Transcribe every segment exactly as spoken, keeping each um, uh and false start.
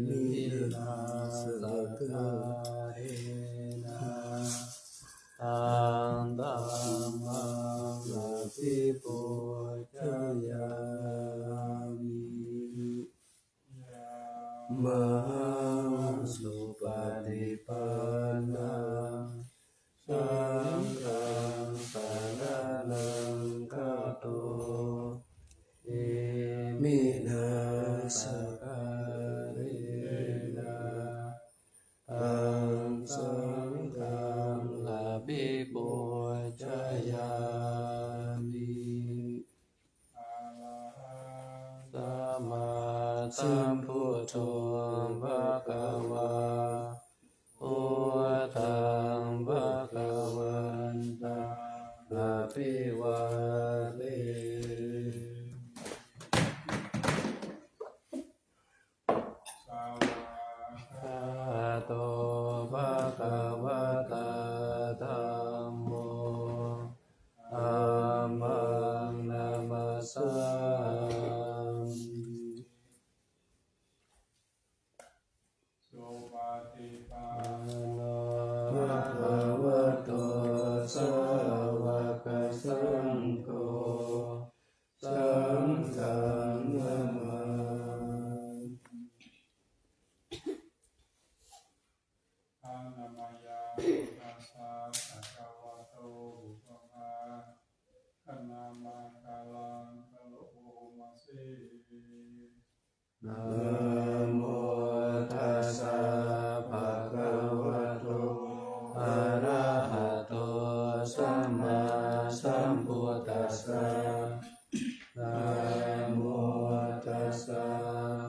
Iminā sakkārena taṃ dhammaṃ abhipūjayāmi. Yāṃ supaṭipannaṃ saṅghaṃ saraṇaṃ gato, iminā sakkārena taṃ saṅghaṃ abhipūjayāmi. Arahaṃ sammāsambuddho bhagavā, buddhaṃ bhagavantaṃ abhivādemi. Svākkhāto bhagavatā dhammo, dhammaṃ namassāmi. Supaṭipanno bhagavato sāvakasaṅgho, saṅghaṃ namāmi. Annamayaṃ buddhassa bhagavato pubbabhāganamakāraṃ karoma se. Namo tassa bhagavato arahato sammāsambuddhassa. Namo tassa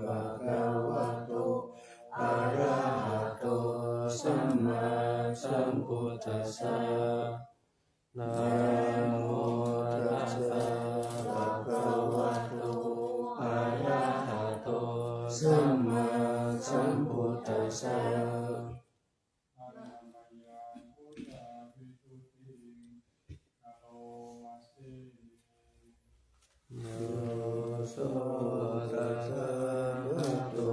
bhagavato arahato sammāsambuddhassa. Namo tassa bhagavato arahato sammāsambuddhassa. Annamayaṃ buddhābhistutiṃ karoma se. Yo so tathāgato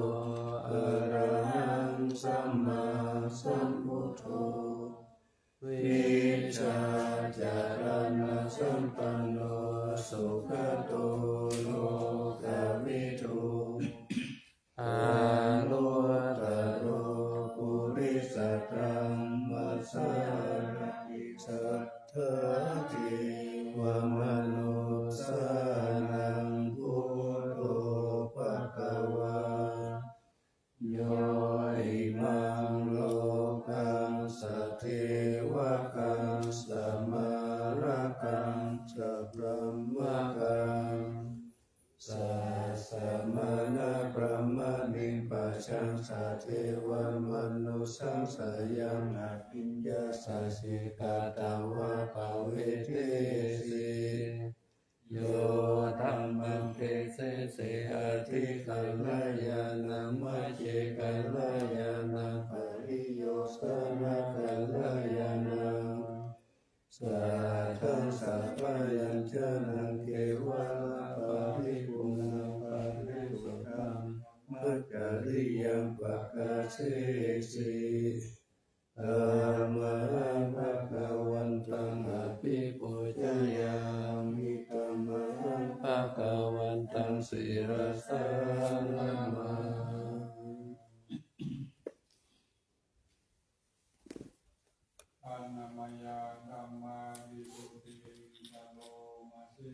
arahaṃ sammāsambuddho, vijjācaraṇasampanno sugato lokavidū, anuttaro purisadammasārathi satthā devamanussānaṃ buddho bhagavā. Yo imaṃ lokaṃ sadevakaṃ samārakaṃ sabrahmakaṃ sassamaṇabrāhmaṇiṃ pajaṃ sadevamanussapāyaṃ abhiññāsaji katvā pavedesi. Yo dhammaṃ desesi adhikareyya majjhikareyya pariyojanākareyya, saddaṃ sabbāyañjanaṃ kevalaparipuṇṇaṃ parisuddhaṃ brahmacariyaṃ pakāsesi. Tamahaṃ bhagavantaṃ abhipūjayāmi. Tamahaṃ bhagavantaṃ sirasā namāmi. Annamayaṃ dhammābhistutiṃ karoma se.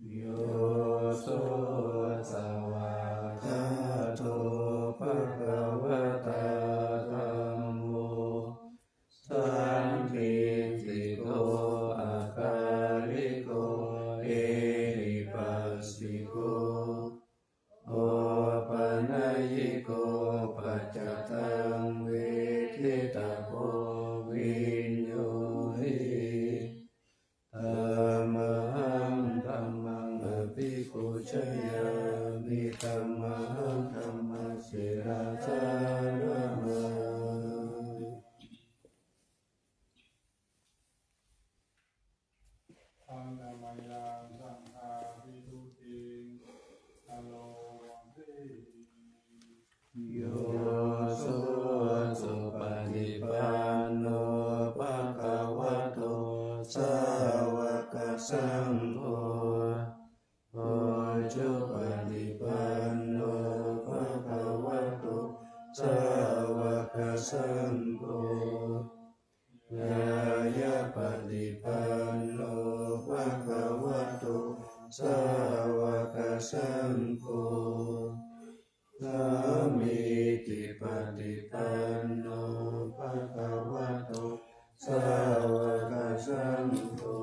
Yo so svākkhāto bhagavatā dhammo, sandiṭṭhiko akāliko ehipassiko opanayiko paccattaṃ veditabbo viññūhi. Tamahaṃ dhammaṃ abhipūjayāmi. Tamahaṃ dhammaṃ sirasā namāmi. Annamayaṃ saṅghābhistutiṃ karoma se. Yo so supaṭipanno bhagavato sāvakasaṅgho, ujupaṭipanno bhagavato sāvakasaṅgho, ñāyapaṭipanno bhagavato sāvakasaṅgho, sāmīcipaṭipanno bhagavato sāvakasaṅgho,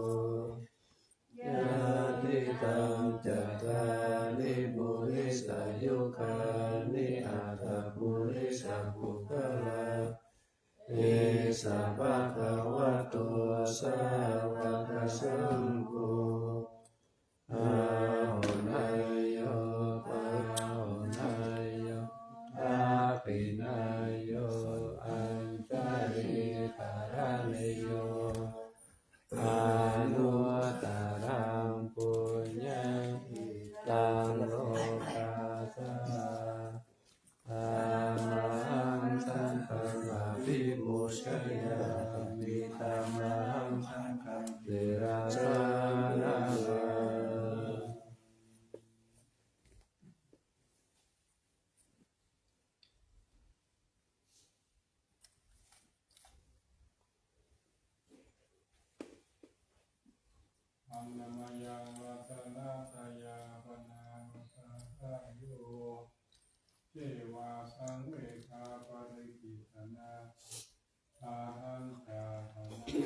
yadidaṃ cattāri purisayugāni aṭṭha purisapuggalā, esa bhagavato sāvakasaṅgho, āhuneyyo pāhuneyyo dakkhiṇeyyo añjalikaraṇīyo, anuttaraṃ puññakkhettaṃ lokassāti. Tamahaṃ saṅghaṃ abhipūjayāmi, tamahaṃ saṅghaṃ sirasā namami. Annamayaṃ ratanattayāpanaṃ, sāraṃ yo ceva saṃvegapaṭicchannaṃ, tahañca bhaṇāmi te.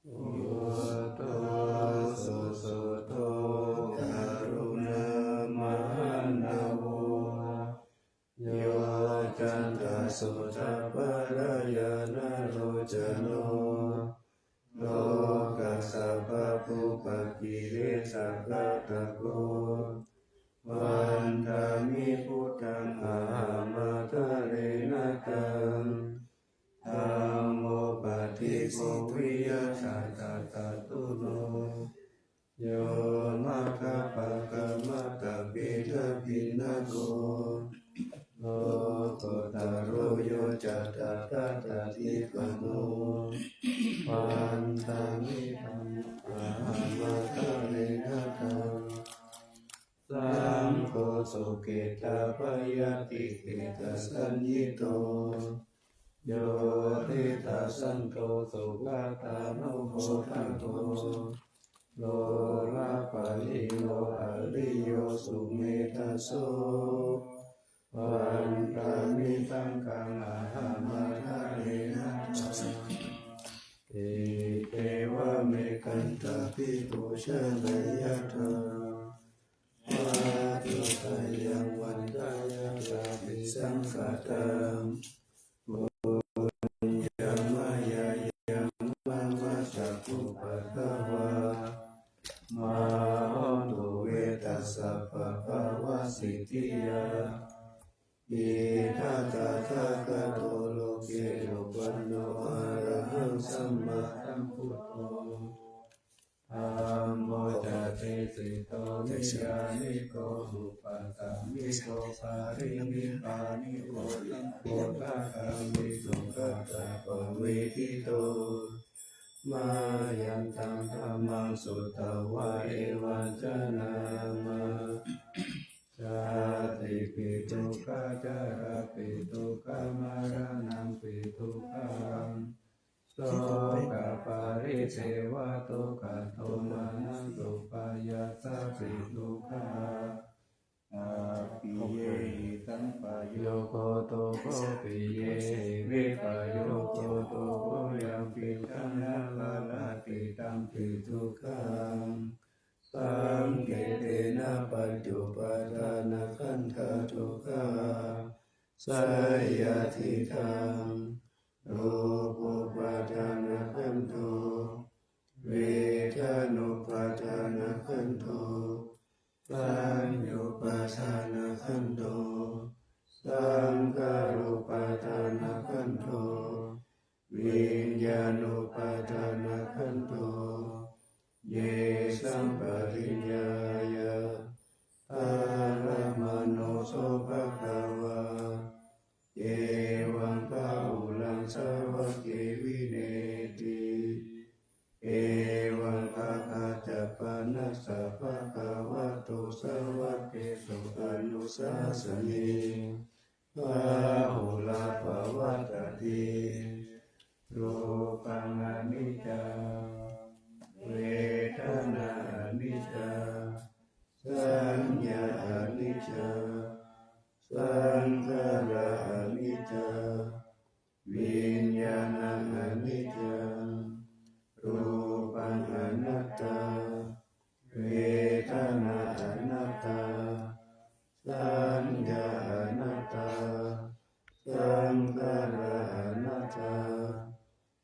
Buddho susuddho karuṇāmahaṇṇavo, yoccantasuddhaparayanalocano, lokassa pāpūpakilesaghātako, vandāmi buddhaṃ ahamattarena taṃ. Dhammo paṭikkho viya tassa tathūlo, yo maggapākamata petapiṇṇako, lokuttaro yo ca tathāgatipāṇo, vandāmi dhammaṃ ahamattarena taṃ. Saṅgho sukhetappayatikhetasañhito, yo diṭṭhasanto sugatānugo tato, lokapajjino ariyo sumedhaso, vandāmi saṅghaṃ ahamattarena taṃ. Iccevamekantaṃ bhikkhu janeyya taṃ, vatthusayaṃ vantayaṃ satisaṅkhataṃ, puññamayā yaṃ mama ca kupaddavā, mā hontu ve tassa pāpavasitiyā. Idha tathāgato loke uppanno arahaṃ sammāsambuddho, dhammo ca desito niyyāniko uppasamiko parinibbāniko taṃ buddhagāmi sugatā pavedito. Mayantaṃ dhammaṃ sutvā evaṃ janāma, jātipi dukkhā jarāpi dukkhā maraṇampi dukkhaṃ, sokaparidevadukkhadomanassupāyāsāpi dukkhā, appiyehi sampayogo dukkho, piyehi vippayogo dukkho, yampicchaṃ na labhati tampi dukkhaṃ, saṅkhittena pañcupādānakkhandhā dukkhā, seyyathidaṃ, rūpupādānakkhandho, vedanupādānakkhandho, saññupādānakkhandho, saṅkhārupādānakkhandho, viññāṇupādānakkhandho, yesaṃ pariññāya dharamāno so bhagavato sāvakesu anusāsanī bahulā pavattati. Rūpaṃ aniccā, vedanā aniccā, saññā aniccā, saṅkhārā aniccā, viññāṇaṃ aniccaṃ. Rūpaṃ anattā, vedanā anattā, saññā anattā, saṅkhārā anattā,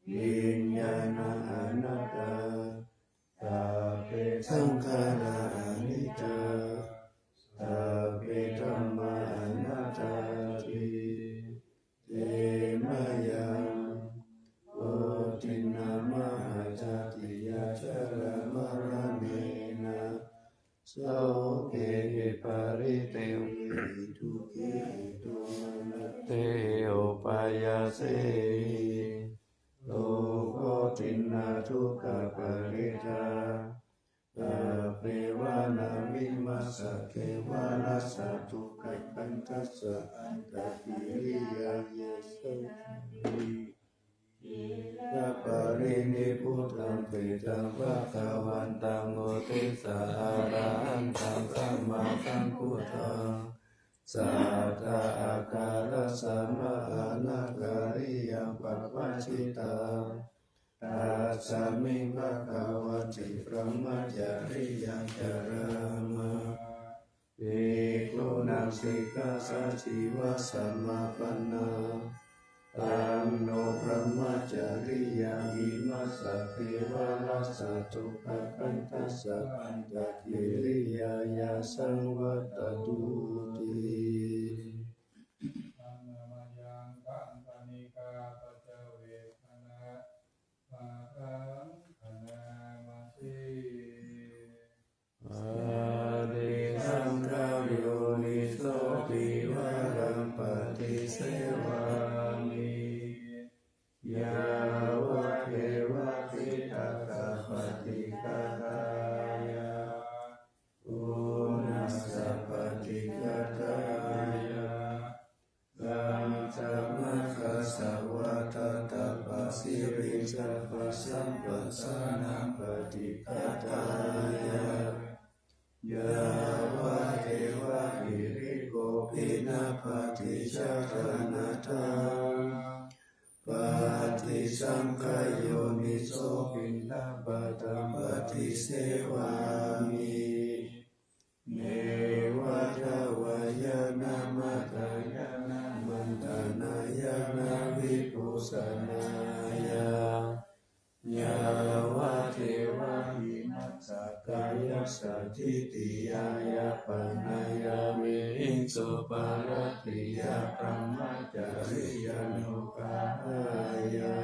viññāṇaṃ anattā. Sabbe saṅkhārā aniccā, sabbe dhammā anattāti. Te mayaṃ koṭiṇṇamahāsatiyā jarāmaraṇena sokehi paridevehi dukkhehi domanassehi upāyāsehi dukkhotiṇṇadukkhaparittāya. Taṃ pevaṇaṃ vimassa kevalassa dukkhakkhandhassa antakiriyāya saṅkhayaṃ parinibbutaṃ petāṃ bhagavantaṃ uddissa arahantaṃ sammāsambuddhaṃ satthā ākārassa mahānagariyā pabbajitā. Tasmiṃ bhagavati brahmacariyaṃ carāma. Bhikkhūnaṃ sikkhāsājīvasamāpannā. Taṃ no brahmacariyaṃ vimassa kevalassa dukkhakkhandhassa antakiriyāya saṃvattatu ti. Handa mayaṃ kaṇikā paccavekkhaṇabhāgaṃ khaṇāma se. Paṭisaṅkhā yoniso tīwaraṃ paṭisevāmi yāvadeva cittassa paṭighātāya pūrṇassa paṭighātāya. Saṅghamajjhassa vātatappasiriṃ sabbasampassānaṃ paṭighātāya yāvadeva hirikopinapaṭicchādanatthaṃ. Paṭisaṅkhā yoniso piṇḍapātaṃ paṭisevāmi neva davāya na madāya na maṇḍanāya na vibhūsanāya yāvadeva imassa kāyassa ṭhitiyā yāpanāya vihiṃsuparatiyā brahmacariyānuggahāya.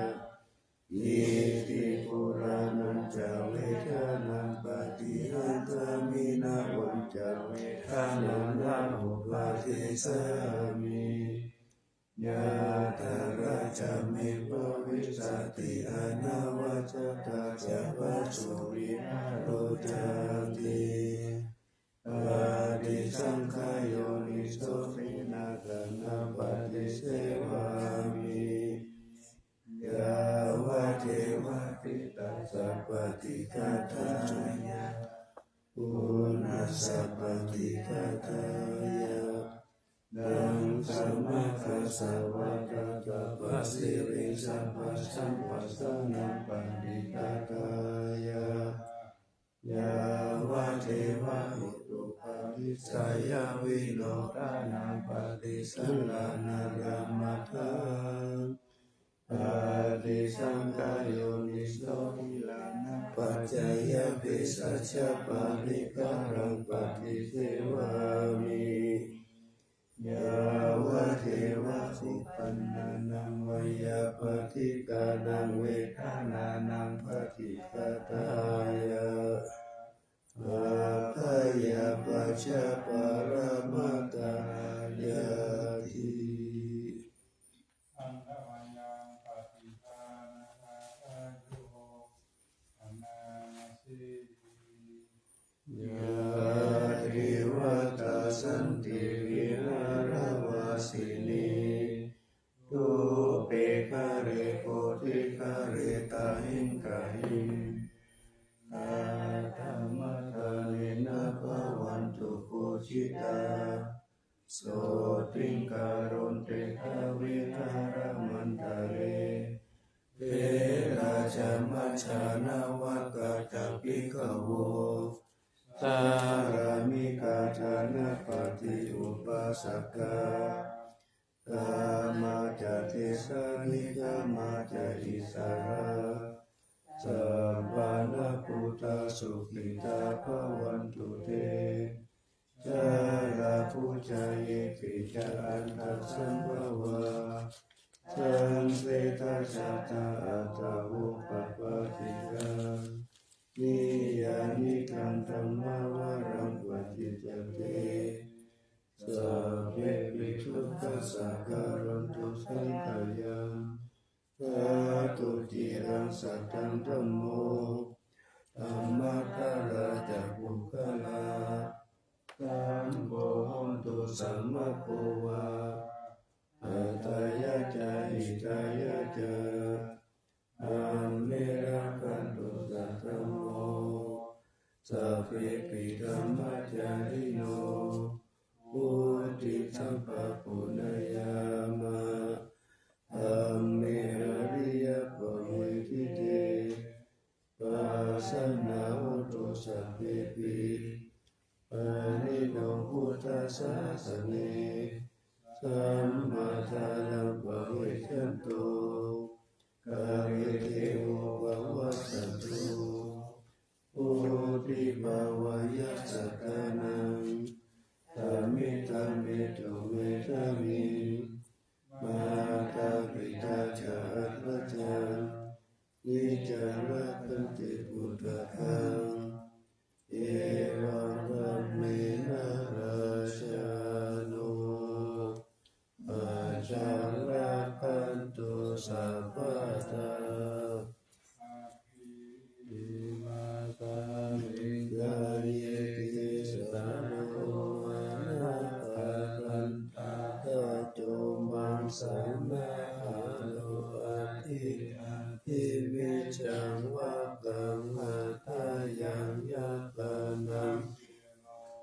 Iti purāṇañca vedanaṃ paṭihaṅkhāmi navañca vedanaṃ na uppādessāmi. Yātrā ca me bhavissati anavajjatā ca phāsuvihāro cāti. Paṭisaṅkhā yoniso piṇḍakaṇapaṭisevāmi yāvadeva cittassa paṭighātāya pūrṇassa paṭighātāya. Saṅghamajjhassa vātatappasiriṃ sabbasampassānaṃ paṭighātāya yāvadeva hetuparissayavinodanaṃ paṭisallānārāmatthaṃ. Paṭisaṅkhā yoniso gilānapaccayabhesajjaparikkhāraṃ paṭisevāmi yāvadeva kuppannānaṃ veyyābādhikānaṃ vedanānaṃ paṭighātāya abyāpajjhaparamatāyāti. Handa mayaṃ paṭihaṅkhāmi navañca vedanaṃ na uppādessāmi. jitā, sotthiṃ karontedha vihāramantare. Therā ca majjhā navakā ca bhikkhavo, sārāmikā dānapatī upāsakā, gāmā ca desā nigamā ca issarā, sappāṇabhūtā sukhitā bhavantu te. Jalābujā yepi ca aṇḍasambhavā, saṃsedajātā athavopapātikā, niyyānikaṃ dhammavaraṃ paṭicca te, sabbepi dukkhassa karontu saṅkhayaṃ. Ṭhātu ciraṃ sataṃ dhammo, dhammaddharā ca puggalā, saṅgho hotu samaggo va, atthāya ca hitāya ca. Amhe rakkhatu saddhammo, sabbepi dhammacārino, vuḍḍhiṃ sampāpuṇeyyāma, dhamme ariyappavedite. Pasannā hontu sabbepi, pāṇino buddhasāsane, sammā dhāraṃ pavecchanto, kāle devo pavassatu. Vuḍḍhibhāvāya sattānaṃ, dhamme dhamme tu medhāviṃ, mātā pitā ca atrajaṃ, niccaṃ rakkhanti puttakaṃ, evaṃ dhammena rājāno, pajaṃ rakkhantu sabbadā. Imasmiṃ kāye tisso ābaso, nānāpakaṇṭā dhātu, maṃsaṃ nahāro athi athi, vicchaṃ vakkaṃ hatayaṃ yakkhaṇaṃ,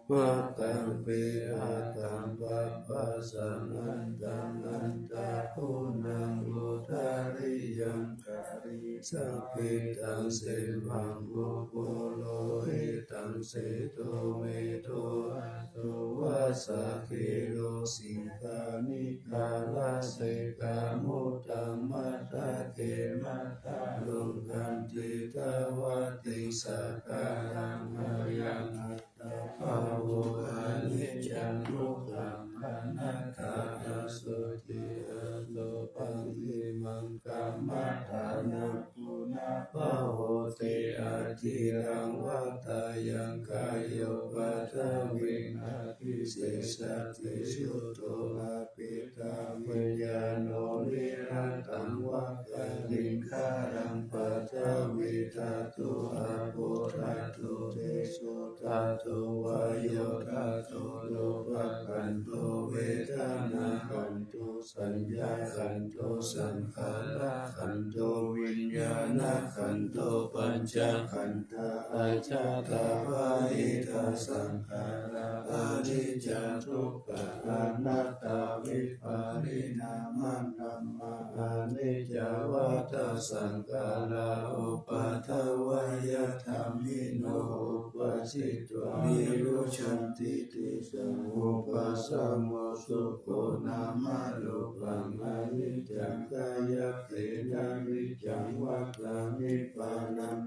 vakkaṃ pihattaṃ papphāsaṃ, antaṃ antaguṇaṃ udariyaṃ, karīsaṃ pittaṃ semhaṃ, pubbu lohitaṃ sedo, medo asu vassa khīlo, siṅghāṇikā lasekā, muttamanāgā mattā, rohanti dvattiṃ saṅkhāraṃ, ayaṃ atta bhavo. Aniccaṃ dukkhaṃ anattā, asuciṃ asubhaṃ, imaṃ kammadānaṃ punabbhavoti. Aciraṃ vaḍḍhāyaṃ kāyo, paṭhaviṃ adhisessati, chuddho apetaṃ viññāṇo, niratthaṃ va kaliṅgaraṃ. Paṭhavī dhātu, āpo dhātu, tejo dhātu, vāyo dhātu, rūpakkhandho, vedanākkhandho, saññākkhandho, saṅkhārakkhandho, viññāṇakkhandho, pañcakkhandhā ajātā bahiddhā saṅkhārā, aniccā dukkā anattā, vipariṇāmadhammā, aniccā vata saṅkhārā, uppādavayadhammino, uppajjitvā nirujjhanti, tesaṃ vūpasamo sukho. Nāmarūpaṃ aniccaṃ, kāyakkhenaniccaṃ, vata nibbānaṃ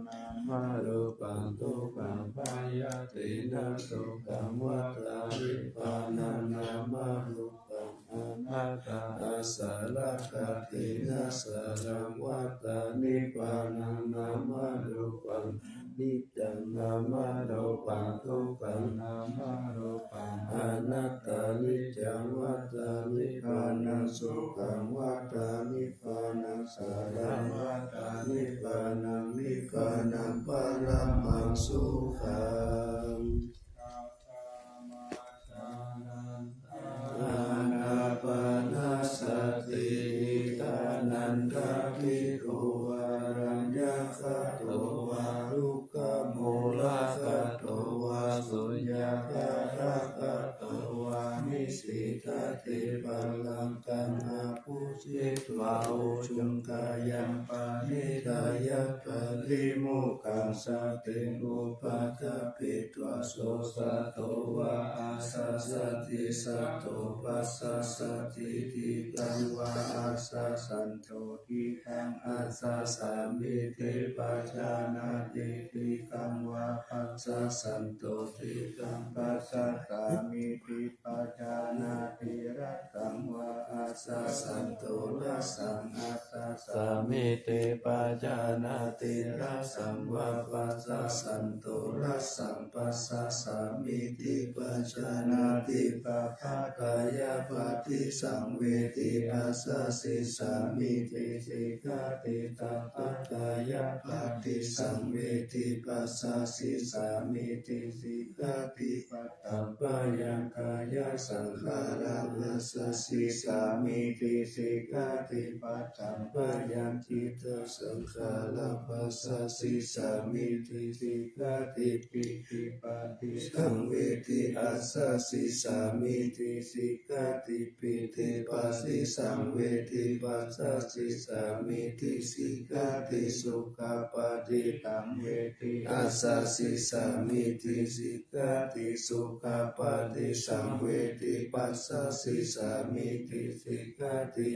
nāmarūpaṃ, dukkhaṃ bhayātīnaṃ sukhaṃ, vata nibbānaṃ nāmarūpaṃ, anattā. Āsarakkhatīnaṃ saraṃ, vata nibbānaṃ nāmarūpaṃ, niccaṃ nāmarūpaṃ, dukkhaṃ nāmarūpaṃ, anattā. Niccaṃ vata nibbānaṃ, sukhaṃ vata nibbānaṃ, saraṃ vata nibbānaṃ, nibbānaṃ paramaṃ sukhaṃ. Ānāpānasati. Ṭhānantariko vā, raññakato vā, rukkhamūlakato vā, suññakārakkha Khati pallaṅkaṃ abhujitvā ujuṃ kāyaṃ paṇidhāya paṭimokkhāya satiṃ upaṭṭhapetvā so sato vā assa sati sato passa sati diṭṭhaṃ vā assa santo diṭṭhaṃ assasāmīti pajānāti diṭṭhaṃ vā passa santo diṭṭhaṃ passasāmīti pajānāti rajjaṃ vā assa santo rajjaṃ assasāmīti pajānāti rajjaṃ vā passa santo rajjaṃ passasāmīti pajānāti pabhātayā paṭisaṃvedi assasisāmīti sikkhati tattha kāyapaṭisaṃvedi passasisāmīti sikkhati paṭṭhapāyā kāyasaṅkhārā assasisāmīti sikkhati paṭṭhapāyā cittasaṅkhārā passasisāmīti sikkhati pītipaṭisaṃvedi assasisāmīti sikkhati pītipaṭisaṃvedi passasisāmīti sikkhati sukhapaṭisaṃvedi assasisāmīti sikkhati sukhapaṭisaṃvedi passasisāmīti sikkhati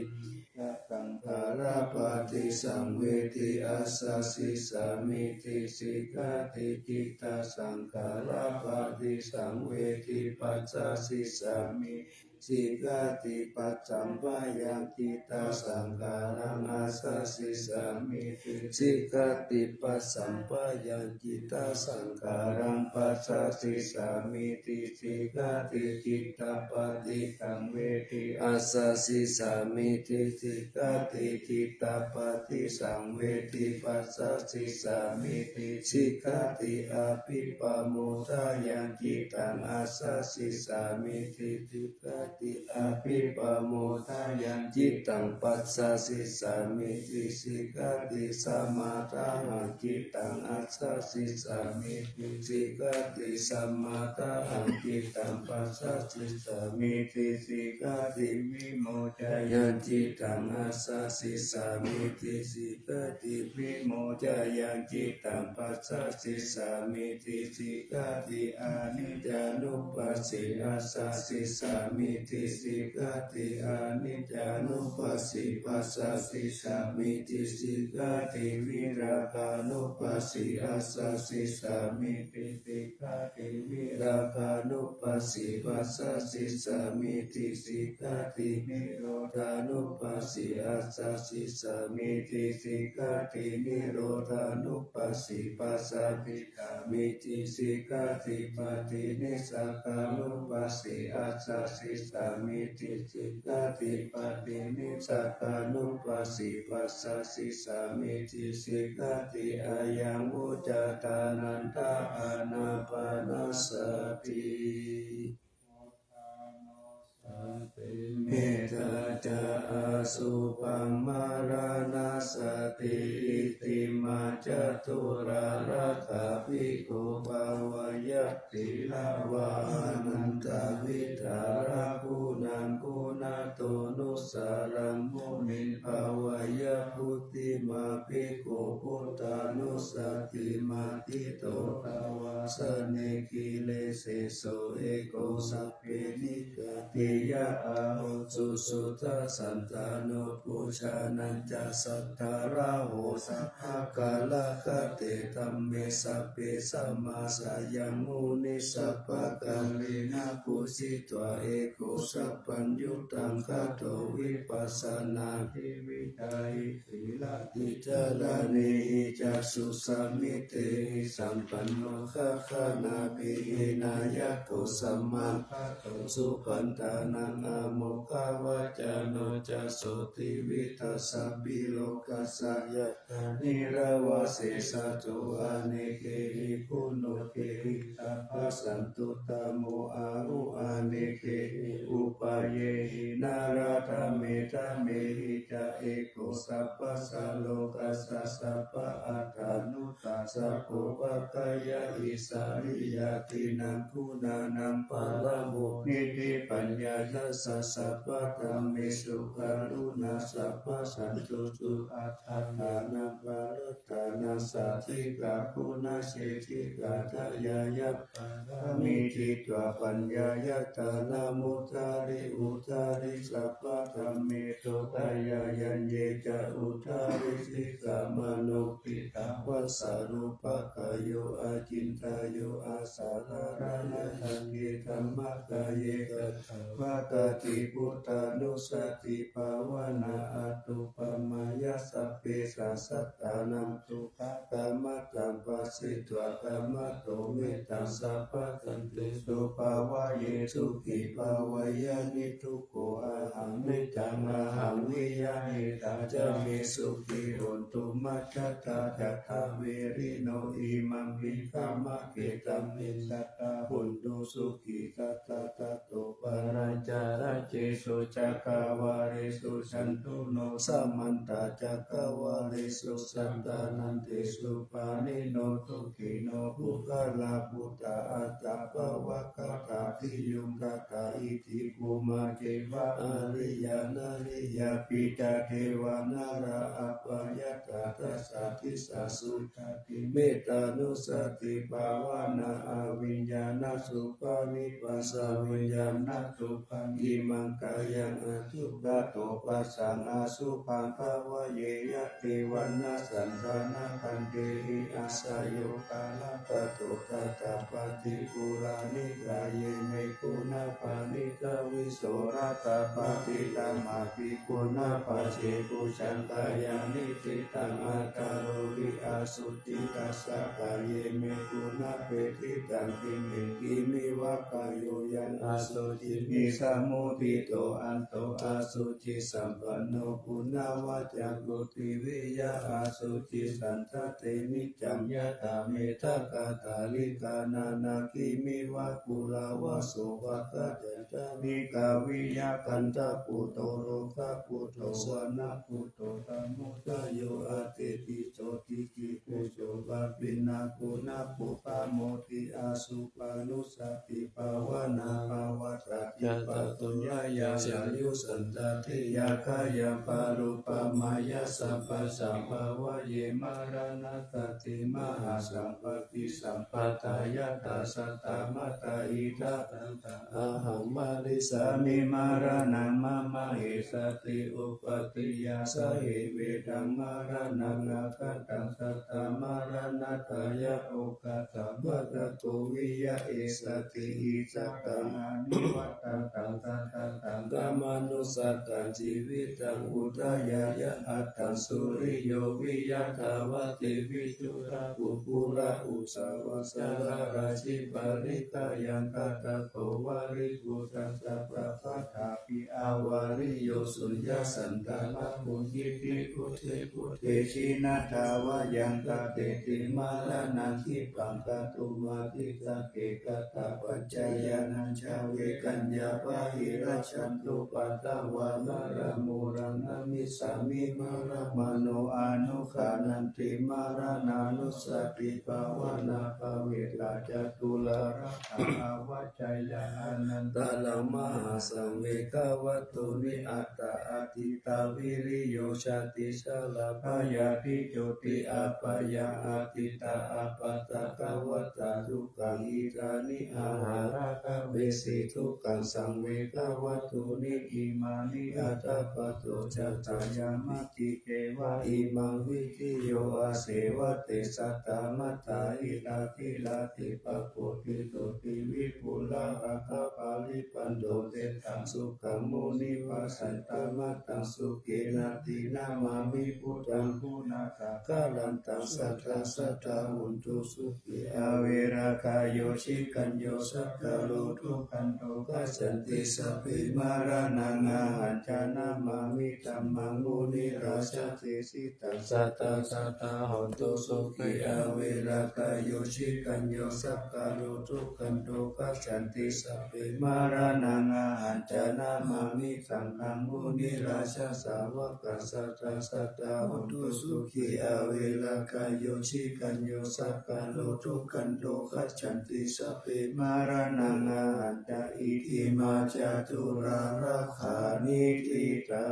cittasaṅkhārā paṭisaṃvedi assasisāmīti sikkhati cittasaṅkhārā paṭisaṃvedi passasisāmīti sikkhati paṭṭhapāyā cittasaṅkhārā assasisāmīti sikkhati paṭṭhapāyā cittasaṅkhārā passasisāmīti sikkhati cittapaṭisaṃvedi assasisāmīti sikkhati cittapaṭisaṃvedi passasisāmīti sikkhati abhipamodāya cittaṃ assasisāmīti sikkhati abhipamodāya cittaṃ passasisāmīti sikkhati samādāya cittaṃ assasisāmīti sikkhati samādāya cittaṃ passasisāmīti sikkhati vimocāya cittaṃ assasisāmīti sikkhati vimocāya cittaṃ passasisāmīti sikkhati aniccānupassī assasisāmīti sikkhati aniccānupassī passasisāmīti sikkhati virāgānupassī assasisāmīti sikkhati virāgānupassī passasisāmīti sikkhati nirodhānupassī assasisāmīti sikkhati nirodhānupassī passasisāmīti sikkhati paṭinissagānupassī assasisāmīti sikkhati paṭinissagānupassī passasisāmīti sikkhati ayaṃ vuccatā ānanda ānāpānasati. Mettā ca asubhaṃ maraṇasati. Itimā catulālākkā bhikkhū bhāvaye sīlavā ānandavidhārā guṇaguṇato nusaraṃ muniṃ bhāvaye bhūtimā bhikkhū buddhanussatī matthito dvāsane giriseso eko sabbe nissaggiye ahuṃ susuddhasantano pujanañca saddharāho sabbakārakate dhamme sabbe samāsayaṃ muni sabbakālena pūjitva eko sabbaññutaṃ gato vipassanā tividhāhi sīlādicāraṇehi cāsu samitehi sampanno gaganavidhino nāyako samāgato supaṇṇānaṃ āmoghavaccino ca so tividhasapilokassa yattha nirava sesato anekehi guṇukehi sabbasantuttamo āhu anekehi upayehi nārādametthamehi ca eko sabbasā lokassa sabba attanudassako paggayahi sāriyādīnaṃ guṇānaṃ paramo niti paññāya. Sabbadhammesu karuṇā sabbasantusu attānaṃ parittassāna guṇasīlī kāthāya yā pāramī citvā paññāya dānamuttari uttari sabbadhammesu tayayaññe ca uttari sikkhāmaṇo piṭṭhapassa rūpakāyo acintayyo asalarāya saṅgidhammakāye katvāna paṭibujjhānussatibhāvanā anuppamāya sabbesaṃ sattānaṃ dukkhakamataṃ pāsitvā khamatu mettaṃ sabbasantesu bhāvaye sukhī bhāvaye niddukkho ahaṃ micchaṃ ahaṃ viya etā ca me sukhī hontu majjhattā ca davilino imaṃ vītameketaṃ me sadā hontu sukhī sadā. Tato pālāñca rājesu cakkavāḷesu cātuloko samantā cakkavāḷesu sattantaṃ desu pāṇino sukhino puggalā bhūtā attabhāvagatā bhiyuggatā iti bhummā devā ariyā nariyāpi ca devā nārā apayantadā saddisāsu mettānussatibhāvanā abhiññānasubhāvibhāsā viññānasubhāviṃ imaṃ kāyaṃ adukkhato passaṃ asubhaṃ bhāvaye. Yadidaṃ na saṅghānaṃ khantehi asayokā labhato tathāpatti purāṇikāye me guṇā pāṇita visorā tathāpatti tamhāpi guṇā paccekujjhaṃ kāyaṃ niṭṭhitaṃ akārohi asuciṃ tassa kāye me guṇā peṭṭhitaṃ. Kimme kiṃ miva kāyo yaṃ asuciṃ nisammodiṭṭho anto asucisampanno guṇavaccaṃ pruthiviyā asuciṃ sattha te niccaṃ yathā mettā kaṭṭhālikā nānā kiṃ miva phullavaso paṭhañca ṭhālikā viya gandhabbutto lokaputto vanabhutto tamudayo atepi sotthi kibbuso pāpiṇṇaṃ guṇapuppamoti asubhānussatibhāvanā pavattati pāturayaṃ yāyu santāti yathāyaṃ pāluppamāya sabbasā bhāvaye. Maraṇassati mahāsampatti sampadā yattha saddamattā idha tattha ahaṃ marissāmi maraṇaṃ mama essati upatthiyā sahe vedaṃ maraṇaṃ aggaṭaṃ saddamaraṇatthāya okāsaṃ bhaddako viya essati icchataṃ anivattataṃ sattataṃ khamānussataṃ jīvitaṃ udayāya aṭṭhaṃsu riyo viya dhavati viduttā puggalā uṭṭhavacārā rājī parittayaṃ katako vāribhūtaṃ sabbadhapi avariyo suññasantānamuñcitti buddhe buddhe jiññatha vā yaṃ katteti maraṇaṃ khippaṃ kātumatthite kattapaccayānañca vegaññā pahīnajjhattupaddavā maramūlaṃ namissāmi maramāno anugghaṇanti maraṇānussatibhāvanā bhāvitā ca dullabhā avajjeyya anantaṃ mahāsaṃ vegavatthuni aṭṭha atītā viriyo jāti jarā byādhi jotī apāyā atītā ābādhā kavā dukkhā idāni ahaṃ rakkhaṃ vesi dukkhaṃ saṃ vegavatthuni imāni aṭṭha patto ca tayāma ti ceva imaṃ vidiyo asevate saddamattā idha gilāne pakoti sotthi vipullā aggapāḷi bando teṭṭhaṃ sukhaṃ munivaravacanaṃ sukhena dinamāmi buddhaṃ guṇāgarantaṃ sadā sadā hontu sukhī averā kāyo jikañño saṅgaro dukkhando gacchanti sabbe maraṇaṃ ahañca namāmi dhammaṃ munirājadesitaṃ. Sadā sadā hontu sukhī averā kāyo citañño saṅkaro dukkhando gacchanti. Sabbe maraṇaṃ ahañca namāmi saṅghaṃ munirājasāvakaṃ. Sadā sadā hontu sukhī averā kāyo citañño saṅkaro dukkhando gacchanti. Sabbe maraṇaṃ ahañca itimā caturā lakkhaṇe ṭhitā.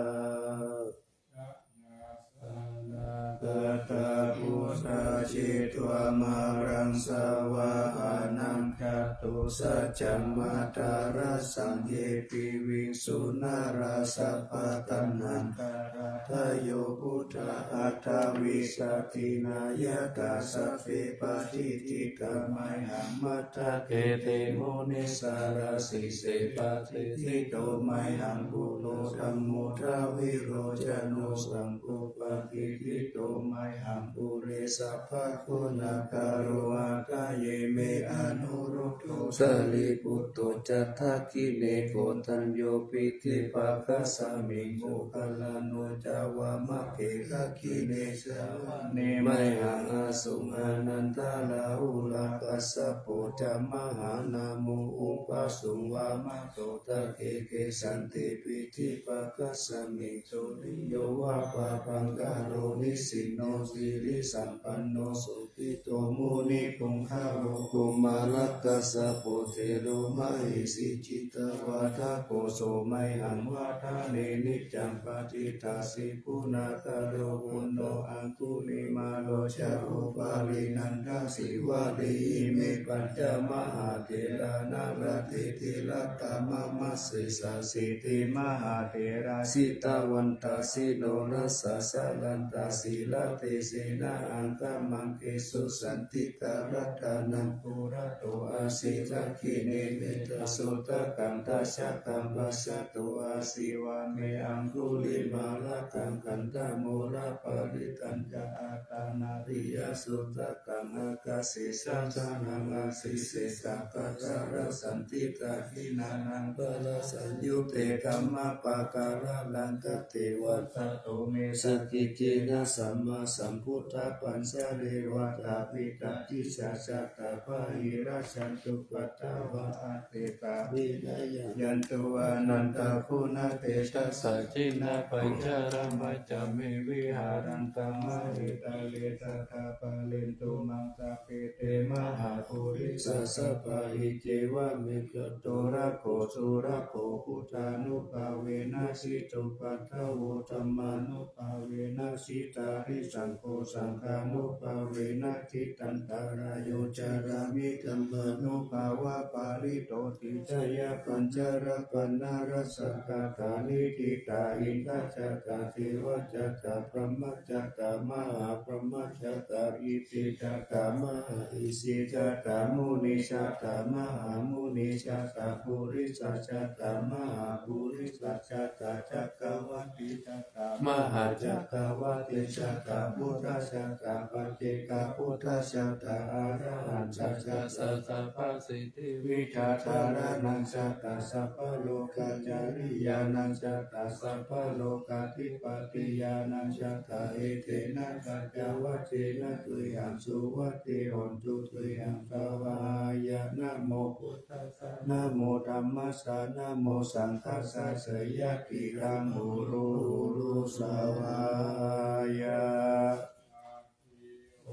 Gatā buddhā jetvā māraṃ savāhanaṃ catusaccāmatarasaṃ ye piviṃsu narāsabhā. Taṇhaṅkarādayo buddhā aṭṭhavīsati nāyakā sabbe patiṭṭhitā mayhaṃ matthake te munissarā. Sīse patiṭṭhito mayhaṃ buddho dhammo dvilocano saṅgho patiṭṭhito mayhaṃ ure sabbaguṇākaro. Hadaye me anuruddho sārīputto ca dakkhiṇe koṇḍañño piṭṭhibhāgasmiṃ moggallāno ca vāmake. Dakkhiṇe savane mayhaṃ āsuṃ ānandarāhulā kassapo ca mahānāmo ubhāsuṃ vāmasotake. Kesante piṭṭhibhāgasmiṃ suriyo va pabhaṅkaro nisinno sirisampanno sobhito munipuṅgavo. Kumārakassapo thero mahesī cittavādako so mayhaṃ vadane niccaṃ patiṭṭhāsi guṇākaro. Puṇṇo aṅgulimālo ca upālī nandasīvalī ime pañca mahātherā nalāṭe tilakkā mama. Sesāsīti mahātherā jitavantā jinorasā jalantā sīlatejena aṅgamaṅgesu saṇṭhitā. Ratanaṃ purato āsi dakkhiṇe mettasuttakaṃ dhajaggaṃ pacchato āsi vāme aṅgulimālakaṃ khandhamoraparittañca āṭānāṭiyasuttakaṃ ākāse chadanaṃ āsi sesā pākārasaṇṭhitā. Jinānaṃ balasaṃyutte dhammapākāralaṅkate vasato me sakiccena sammāsambuddhapañjare. Vātapittādisañjātā bāhirajjhattupaddavā aseṭṭhā vinayaṃ yantu anantaguṇatejasā. Jinapañjaramajjha me viharantaṃ mahītale sadā pālentu maṃ sabbe te mahāpurisāsabhā. Iccevamakato rakkho surakkho buddhānubhāvena jitupaddavo dhammānubhāvena jitārisaṅgho saṅghānubhāvena jitantarāyo carāmi dhammānubhāvapālito. Tisayapañjarapaṇṇarasaṃ kaṭṭhāni ṭhitā indajātā devajātā brahmajātā mahābrahmajātā isijātā mahāisijātā munijātā mahāmunijātā purisajātā mahāpurisajātā cakkavattijātā mahācakkavattijātā buddhajātā paccekabuddhajātā arahantajātā sabbasiddhi vijjādharānaṃ jātā sabbalokācariyānaṃ jātā sabbalokādhipatiyānaṃ jātā etena saccavajjena tuyhaṃ suvatthi hotu tuyhaṃ svāhāya. Namo buddhassa namo dhammassa namo saṅghassa jayati dhammo jayatu svāhāya.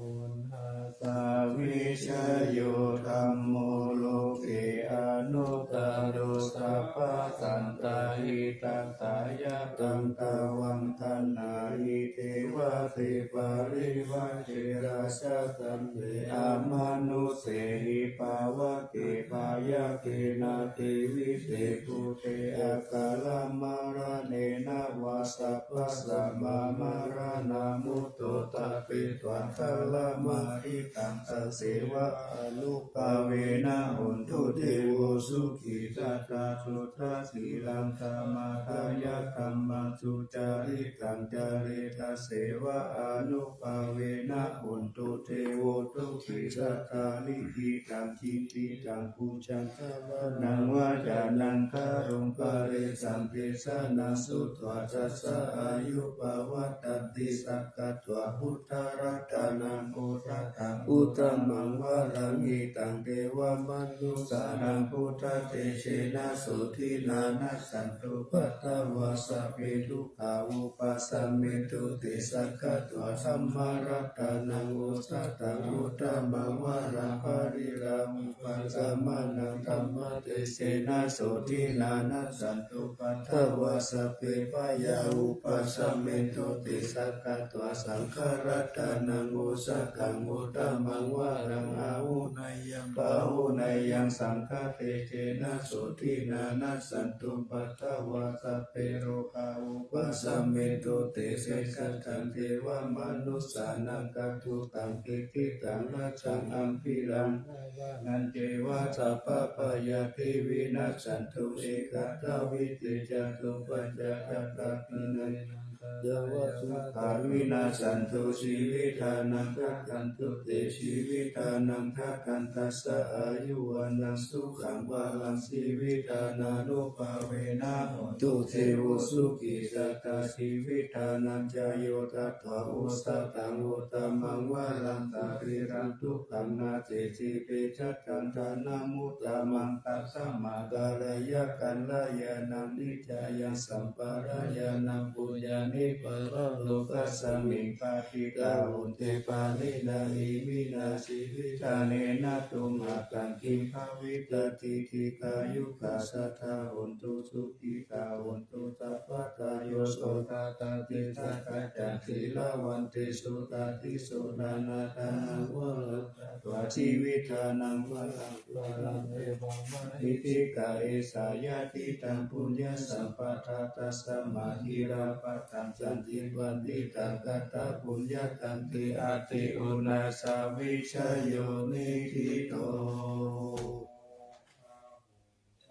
Uṇhassa vijayo dhammo loke anuttaro sabbasattahitatthāya taṃ tvaṃ gaṇhanti devate parivajjena ca sabbe amanussehi pāvake bhayake nāthivitte bhūte akālamaraṇena vā sabbasmā mārānaṃ mutto tappetvā kālamāritaṃ, taseva ānubhāvena hotu devo sukhī. Sadā suddhasīlaṃ samādāya dhammaṃ sucaritaṃ care, taseva ānubhāvena hotu devo sukhī. Sadā likhitaṃ cintitaṃ pūjaṃ sāvanaṃ vācanaṃ garuṃ, paresaṃ desanaṃ sutvā, tassa āyu pavaḍḍhaṃ. Sakkatvā buddharatanaṃ osathaṃ uttamaṃ varaṃ, hitaṃ devamanussānaṃ buddhatejena sotthinā, nassantupaddavā sabbe dukkhā vūpasamentu te. Sakkatvā dhammaratanaṃ osathaṃ uttamaṃ varaṃ, pariḷāhūpasamanaṃ dhammatejena sotthinā, nassantupaddavā sabbe bhayā vūpasamentu te. Sakkatvā saṅgharatanaṃ osathaṃ uttamaṃ varaṃ, āhuneyyaṃ pāhuneyyaṃ saṅghatejena sotthinā, nassantupaddavā sabbe rogā vūpasamentu te. Sesānaṃ devamanussānaṃ atthukaṃ diṭṭhitaṃ rājānaṃ ambhiraṃ, nānānañceva sabbabhayāpi vinassantu, ekadā vite cātupaññātapatinayaṃ, kāyāva sukhā vinassantu jīvitānaṃ dadantu te. Jīvitānaṃ dadantassā āyu vaṇṇaṃ sukhaṃ balaṃ, jīvittānānubhāvena hotu devo sukhī. Sadā jīvittānāñca yo tatvā osathaṃ uttamaṃ varaṃ, sariṃ dukhaṃ naseti, petāssantānamuttamaṃ. Tasmā kālāya kalyāṇaṃ niccāya sampādāya, yaṃ puññaṃ paralokasmiṃ patiṭṭhāhunte pāṇinā iminā jīvitā, nena tumhaṃ taṃ kiṃ bhavissatīti. Dīghāyukā sadā hontu, sukhitā hontu sabbadā. Yo so tathāgataṃ sākaccaṃ sīlavantesu, tathīso nānatthaṃ varaṃ datvā, jīvittānaṃ varaṃ varaṃ, evaṃ varaṃ hitikā esā yadidaṃ puññasampadā. Tasmā sīlabbataṃ janti paṇḍitāgatā, puññakkhettaṃ āti uṇhissavijayo niṭṭhito.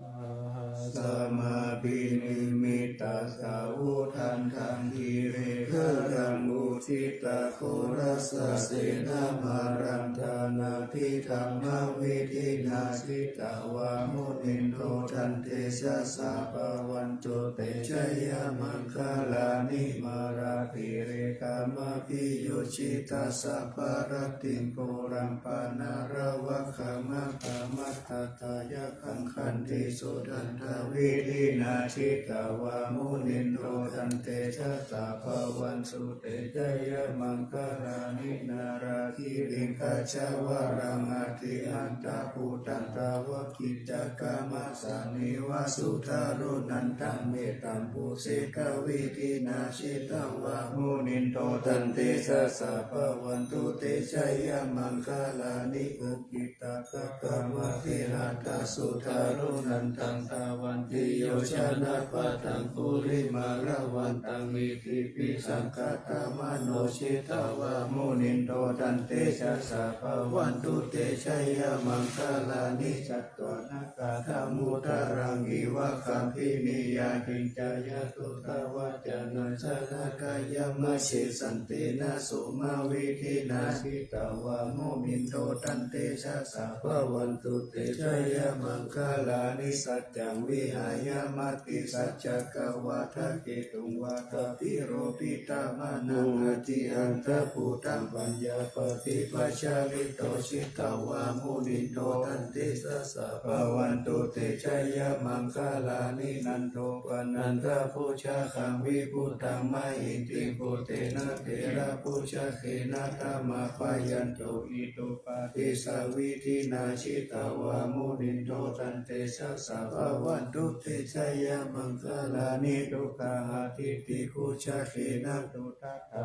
Sahassamabhinimmitasāvudhantaṃ, girigajaṃ uditaghorasasenamāraṃ, dānādidhammavidhinā jitavā munindo, tantejasā bhavantu te jayamaṅgalāni. Mārātirekamabhiyujjhitasabbarattiṃ, ghorampanāḷavakamakkhamathaddhayak khaṃ, khantīsudantavidhinā jitavā munindo, tantejasā bhavantu te jayamaṅgalāni. Nāḷāgiriṃ gajavaraṃ atimattabhūtaṃ, dāvaggicakkamasanīva sudāruṇantaṃ, mettambusekavidhinā jitavā munindo, tantejasā bhavantu te jayamaṅgalāni. Ukkhi takkhamatirakkhamasudāruṇantaṃ, dhāvantiyojanapathaṅgulimālavantaṃ, iddhībhisaṅkhatamano jitavā munindo, tantejasā bhavantu te jayamaṅgalāni. Katvāna kaṭṭhamudaraṃ iva gabbhinīyā, ciñcāya duṭṭhavacanaṃ janakāyamajjhe, santena somavidhinā jitavā munindo, tantejasā bhavantu te jayamaṅgalāni. Saccaṃ vihāya matisaccakavādaketuṃ, vādābhiropitamanaṃ atiandhabhūtaṃ, paññāpadīpajalito jitavā munindo, tantejasā bhavantu te jayamaṅgalāni. Nandopanandabhujagaṃ vibudhaṃ mahiddhiṃ, puttena therabhujagena damāpayanto, iddhūpadesavidhinā jitavā munindo, tantejasā bhavantu te jayamaṅgalāni. Duggāhadiṭṭhibhujagena sudaṭṭha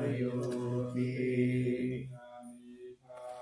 samayoti.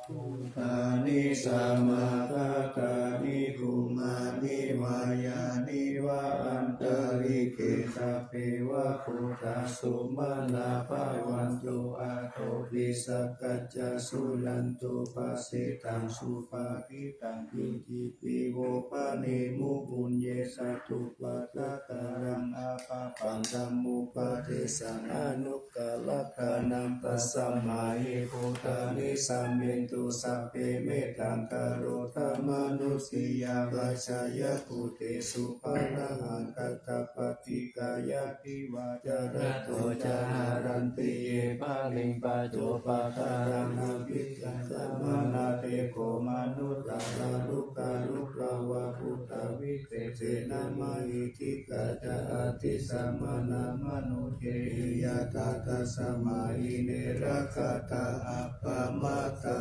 Bhūtāni samāgatāni bhummāni vā yāni va antalikkhe sabbeva bhūtā sumanā bhavantu athopi sakkacca suṇantu bhāsitaṃ subhāsitaṃ itipi vo pāṇemu puññe sādhu pāda karaṃ appapaṃ dhammupadesaṃ anuggarakkhaṇaṃ tasmā hi bhūtāni sammintu sabbe mettaṃ karotha mānusiyā vajjāya bhūtesu pāṇāhaṃ kaṭṭha paṭikāya divā ca ratto ca haranti ye baliṃ paccopakāraṃ abhikkantā manā te kho manussā ca rūkarūpā vā bhūtā visesena mahiddhikā ca addisāmanā manojehi yathā tasmā hi ne rakkhatha appamattā.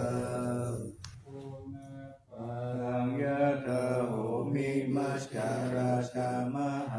Punapparaṃ yathā bhūmimaccharā ca mahā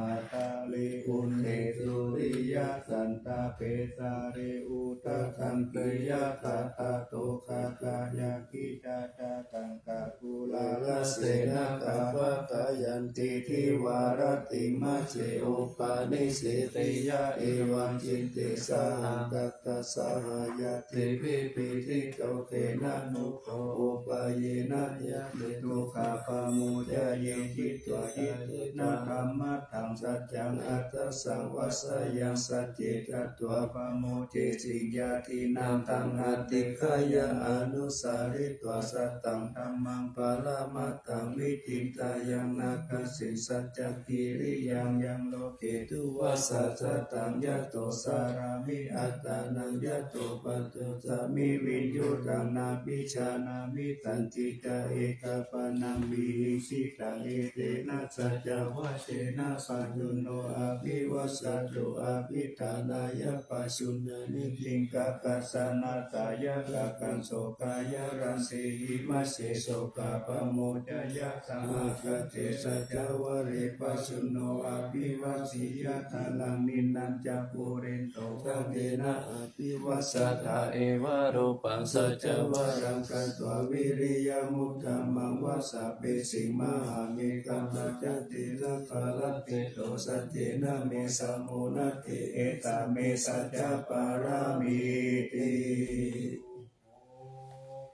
Vesālī uttaraṃ diyaṭṭhaṭṭhāto, gāgā yā gicchā ca taṅkā, phullā rassena pāpātayanti, divā rattiṃ majjhe upanissati, yā evaṃ citte sahagatā, saha ñātibhi pīḷito, khenamukhyo upayena yā ce dukkhā pamuñceyya. Jitā yitthena dhammaṭṭhaṃ saccaṃ, aṭṭhasaṃvassāyaṃ sacce katvā, pamuñciṃ ñātīnaṃ taṃ adhiggayha, anussaritvā sataṃ dhammaṃ paramatthaṃ, vicinteyya na kañci saccakiriyaṃ, yaṃ loke duvvassa sataṃ, yato carāmi attānaṃ, yato paṭicchāmi viññūhīnaṃ, nābhijānāmi taññāṇaṃ, ekapāṇaṃ vihiṃsitaṃ. Etena saccavajjena, pajjunno abhivāsatu, abhiṭhānāya pajjunno, nikkhaṃ karāsanaṃ, tayāmapaṃ sokāyaraṃ, sehi majjhe sokā pamuñceyya. Sahagatā saccavajjena, pajjunno abhivāsiyā, gāmaṃ niggaṃ ca puriṃ so, gāmena abhivāsatā, evarūpaṃ saccavajjena, katvā vīriyamuttamaṃ, vajjaggicakkamasanīva, saccaṃ vajjati na pavattito, saccena me samo natthi, etā me saccapāramīti.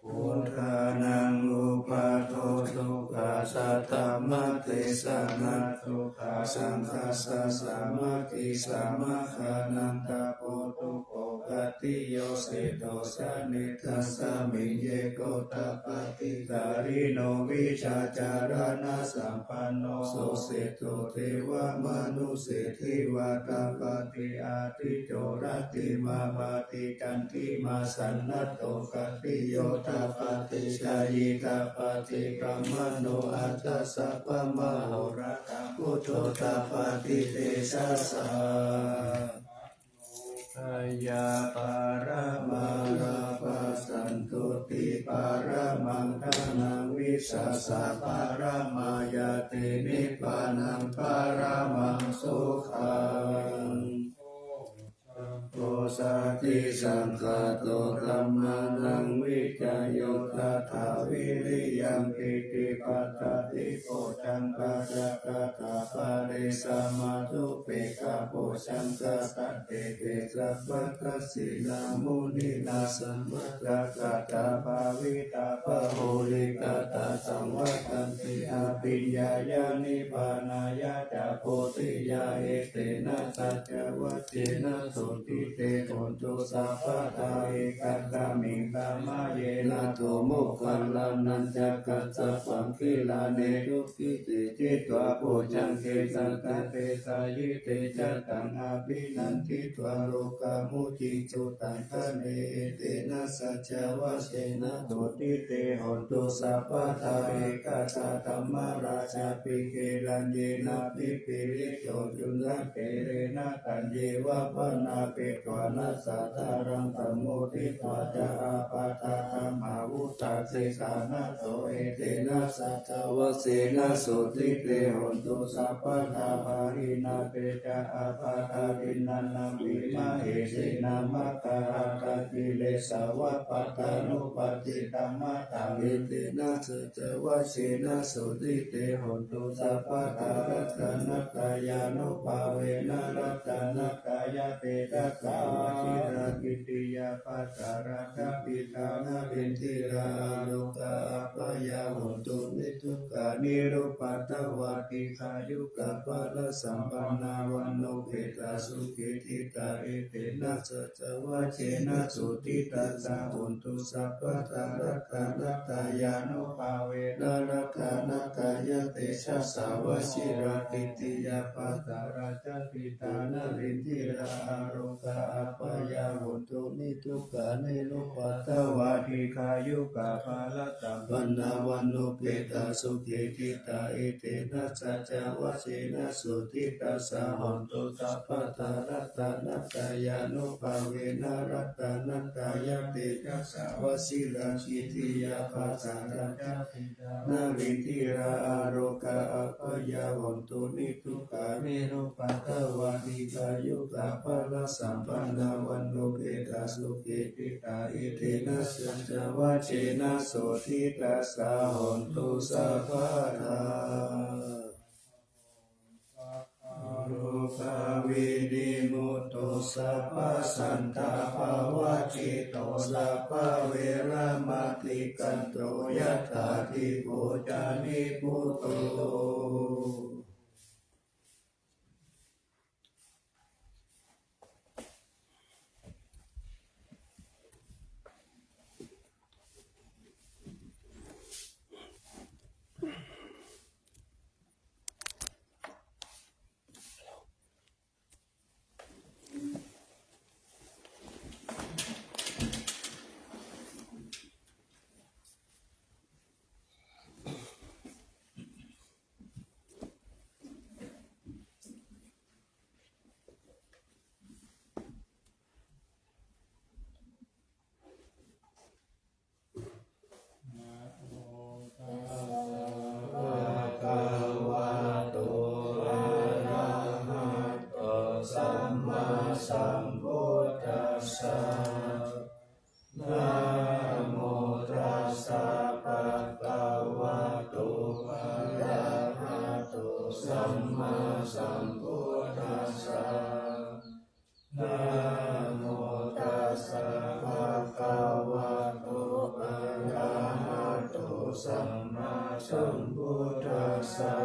Buddhānaṃ uppādo, dukkhassa dhammadesanā, dukkhā saṅghassa sāmaggī, samaggānaṃ tapo dukkho, khantiyosito ca nidassamiṃ, yeko tapaṭikārino, vijjācaraṇasampanno, so seṭṭho devamanusseshiva, tapati ādicco rattimābhāti, candimā sannaddho khattiyo, tapati jhāyī tapati brāhmaṇo, atha sabbamahorattiṃ, buddho tapati tejasā. Heyyaparamā lābhā, santuṭṭhī paramaṃ dhanaṃ, vissāsaparamā ñātī, nibbānaṃ paramaṃ sukhaṃ. Bodhisatto saṅkhāto, dhammānaṃ vicayo tathā, viriyaṃ pīti passaddhi, bojjhaṅgā ca āgā pare, samādhupekkhabojjhaṅgā, sattete sabbadassinā, muninā sammadakkhātā, bhāvitā bahulīkatā, saṃvattanti abhiññāya, nibbānāya ca bodhiyā. Etena saccavajjena, sotthi te hotu sabbadā. Ekaṃ samayaṃ, nātho moggallānañca kassapaṃ, gilāne dukkhite citavojjhaṅge, satta desayi te ca taṃ, abhinanditvā rogā, mucciṃsu taṅkhaṇe. Etena saccavajjena, sotthi te hotu sabbadā. Ekadā dhammarājāpi, gelaññenābhipīḷito, cundattherena taññeva, bhaṇāpetvāna sādaraṃ, sammoditvā ca ābādhā, tamhā vuṭṭhāsi ṭhānaso. Etena saccavajjena, sotthi te hotu sabbadā. Pahīnā te ca ābādhā, tiṇṇannampi mahesinaṃ, maggāhatakilesāva, pattānuppattidhammataṃ. Etena saccavajjena, sotthi te hotu sabbadā. Ratanattayānubhāvena, ratanattayatejasā, vajirahatthi ca paṭharā ca, sīlā ca sambodhā ca, narendriyā ca ārogā, abyādo ca hontu niddukkho, nirupādo ca dīghāyukā, balasampannā vaṇṇuppetā sukhī, ṭhitā. Etena saccavajjena, sotthi tassa hotu sabbadā. Ratanattayānubhāvena, ratanattayatejasā, vajirahatthi ca paṭharā ca, sīlā ca sambodhā ca, narendriyā ca ārogā, abyādo ca hontu niddukkho, nirupādo ca dīghāyukā, balasampannā vaṇṇuppetā sukhī, ṭhitā. Etena saccavajjena, sotthi tassa hotu sabbadā. Ratanattayānubhāvena, ratanattayatejasā, vajirahatthi ca paṭharā ca, sīlā ca sambodhā ca, narendriyā ca ārogā, abyāpajjhā hontu niddukkhamā, nirupādā vā dīghāyukā balāsampannā vaṇṇaṃ upādhitāti. Etena saccavajjena sotthī tassā hontu sabbadā. Rogāvinimutto, sabbasantāpavajjito, sabbaveramatikkanto, yathādhikko ca nibbuto. Namo tassa bhagavato arahato sammāsambuddhassa. Namo tassa bhagavato arahato sammāsambuddhassa. Namo tassa bhagavato arahato sammāsambuddhassa.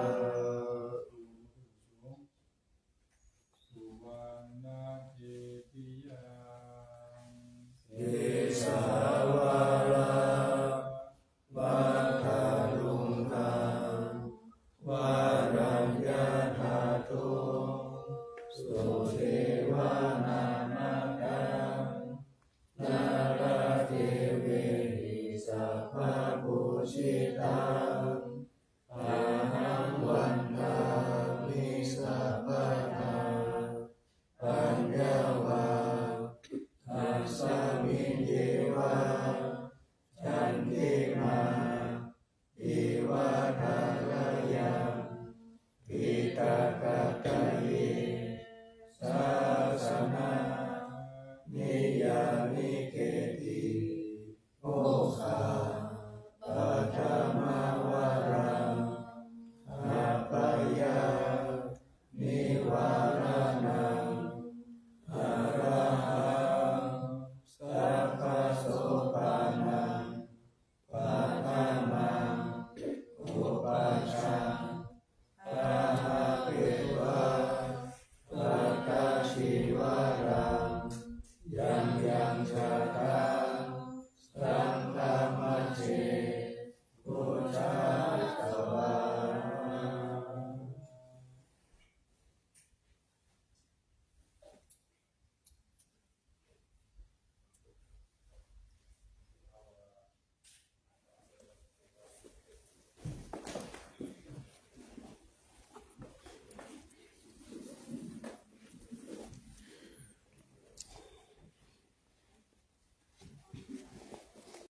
Suvaṇṇakkhettaṃ Kesavā Vātaruṇṇaṃ Varaññātato Sodevanamataṃ Nāḷāgiriṃ Sabrahmapūjitaṃ